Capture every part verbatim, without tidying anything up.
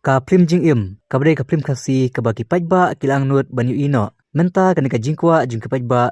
Ka phlim Jingim, kaba dei ka phlim Khasi kaba ki paidbah ki la angnud ban ïohi noh. Mynta kane ka jingkwah jong ki paidbah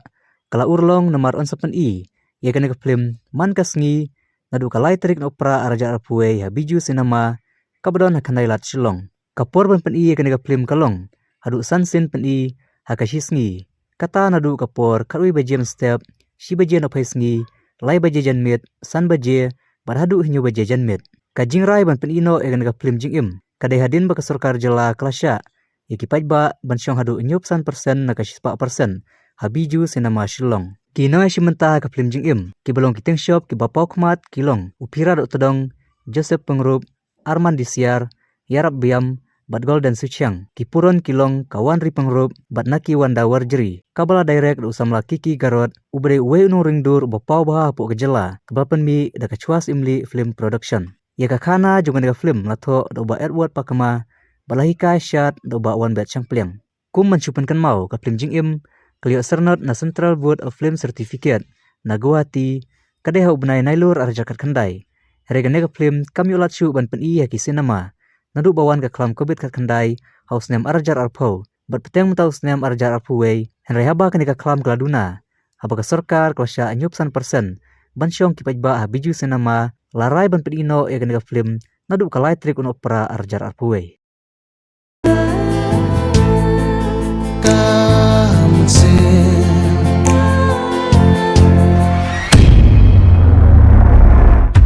ka la urlong namar yn sa pyni ïa kane ka phlim man ka sngi, naduh ka lai tarik Nohprah arhajar arphew wei ha Bijou Cinema kaba don ha Khyndai Lad, Shillong. Ka por ban pyni ïa kane ka phlim ka long haduh san sien pyni ha ka shi sngi. Kata naduh ka por khatwei baje mynstep, shi baje nohphai sngi, lai baje janmiet, san baje, bad haduh hynñiew baje janmiet. Ka jingrai ban pyni noh ïa kane ka phlim Jingim ka dei hadien ba ka sorkar jylla ka la shah ïa ki paidbah ban shong haduh hynñiewphew san percent na ka shispah percent ha Bijou Cinema, Shillong. Ki nongïashim bynta ha ka phlim Jingim kiba long ki tieng shop kiba paw khmat ki long u Phira Dohtdong, Joseph Pyngrope, Arman Disiar, Ïarap Biam, bad Golden Suchiang. Ki puron ki long ka Wanri Pyngrope bad Nakiwanda Warjri, kaba la direct da u samla Kiki Garod, uba dei uwei u nongringdur uba paw bha hapoh ka jylla, kaba la pynmih da ka Chwas Imli Film Production. Ïa ka khana jong kane ka phlim la thoh da u Bah Edward Pakma, bad la hikai shad da u Bah Wanbet Shangpliang. Kum ban shu pynkynmaw, ka phlim Jingim ka la ïoh syrnod na Central Board of Film Certificate na Guwahati, ka dei ha u bnai Nailur arhajar khatkhyndai. Hynrei kane ka phlim kam ïoh lad shuh ban pyni ha ki cinema naduh ba wan ka khlam Covid khatkhyndai ha u snem arhajar arphew, bad bteng mynta u snem arhajar arphew wei. Hynrei haba kane ka khlam ka la duna, haba ka sorkar ka la shah hynñiewphew san percent ban shong ki paidbah ha Bijou Cinema, la rai ban pyni noh ïa kane ka phlim naduh ka lai tarik u Nohprah arhajar arphew wei.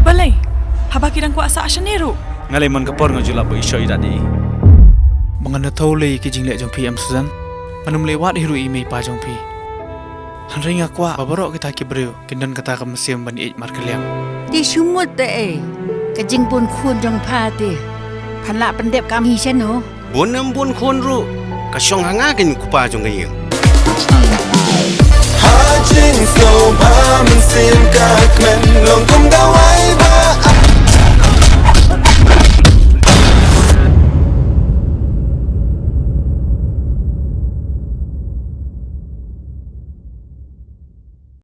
Balei? Haba ki dang kwah sah shane ruh. Nga lei man ka por nga ju lap ba i shoh i da di. Ba ngan da thaw lei ki jingleh jong phi, em Susan. Ngan ym leh wad hi ruh i mei pa jong phi. Hynrei nga kwah ba baroh kita ki briew kin don kata ka mynsiem ban ïeit markylliang. Te shu mut te ei ka jingbun khun jong pha te. Phan lah pyndep kam hi shano. Bun em bun khun ruh, ka shong ha nga kane u kpa jong ka ïing. Ha jingsngewbha mynsiem ka kmen, long kum ka